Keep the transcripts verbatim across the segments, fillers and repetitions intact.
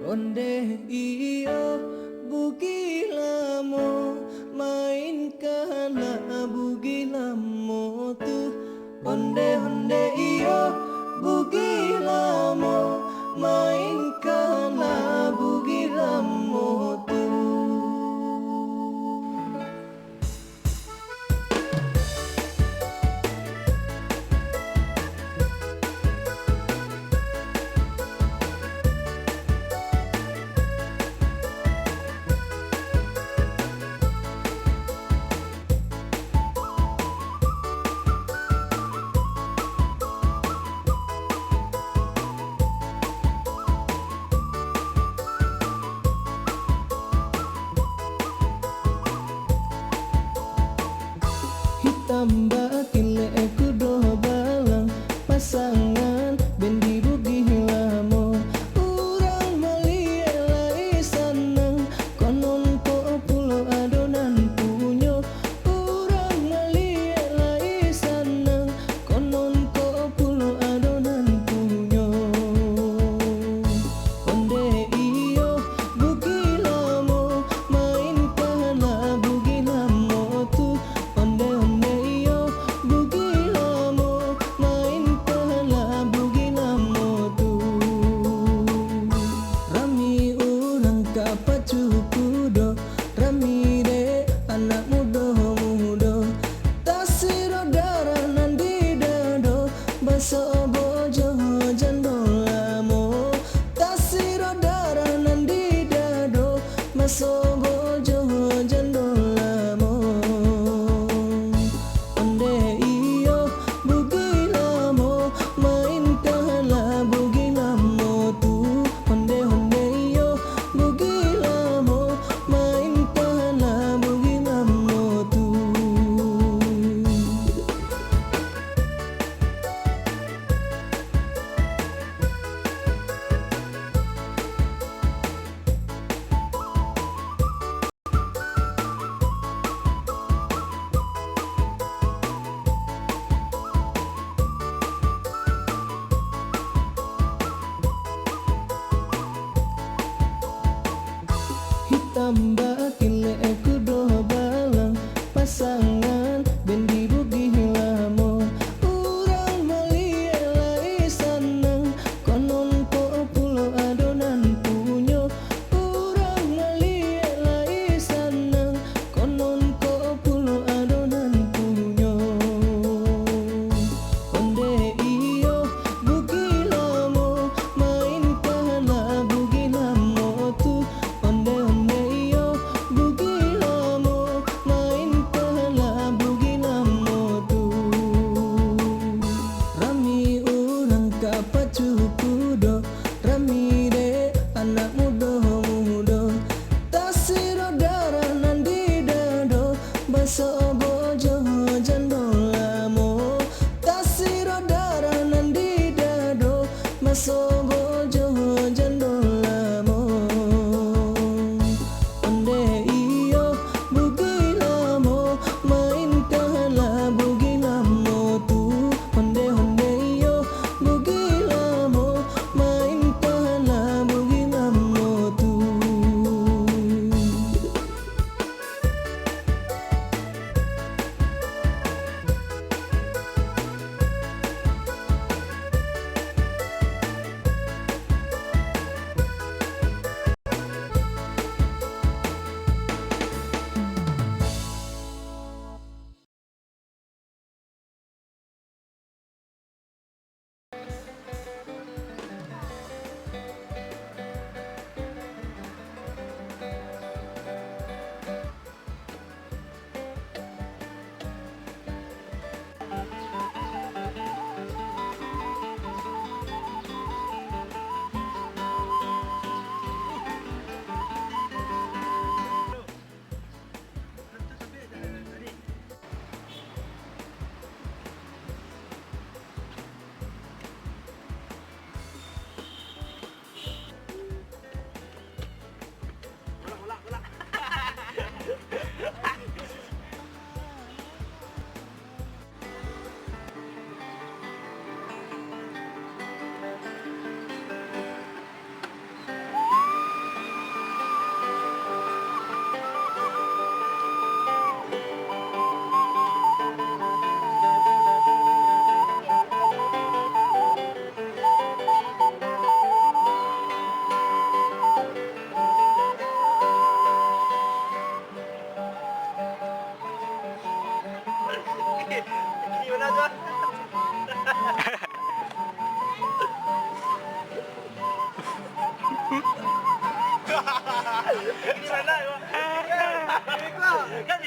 Ondeh iyo, Bugih Lamo, mainkanlah Bugih Lamo tu. Ondeh, ondeh iyo, Bugih Lamo, mainkanlah Bugih Lamo tu. Hitam bakilek kudo balang, pasangan bandi Bugih Lamo. Urang maliek lai sanang, konon kok pulo ado nan punyo. Urang maliek lai sanang, konon kok pulo ado nan punyo. Ondeh iyo, Bugih Lamo, mainkanlah Bugih Lamo tu. Ondeh, ondeh iyo, Bugih Lamo, mainkanlah Bugih Lamo tu. Rami urang ka pacu kudo, rami dek anak mudo-mudo. Tasiro darah nan di dado, basobok jo jando lamo. Tasiro darah nan di dado, basobok jo jando lamo. Ondeh iyo, Bugih Lamo, mainkanlah Bugih Lamo tu. Ondeh, ondeh iyo, Bugih Lamo, mainkanlah Bugih Lamo tu. Hitam bakilek kudo balang, pasangan bandi Bugih Lamo. Urang maliek lai sanang, konon kok pulo ado nan punyo. Urang maliek lai sanang, konon kok pulo ado nan punyo. Ondeh iyo, Bugih Lamo, mainkanlah Bugih Lamo tu. Ondeh, ondeh iyo,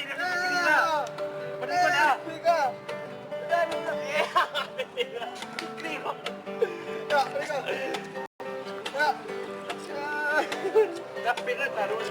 Kiri lah. Kiri lah. Kiri lah. Kiri lah. Dah pindah taruh.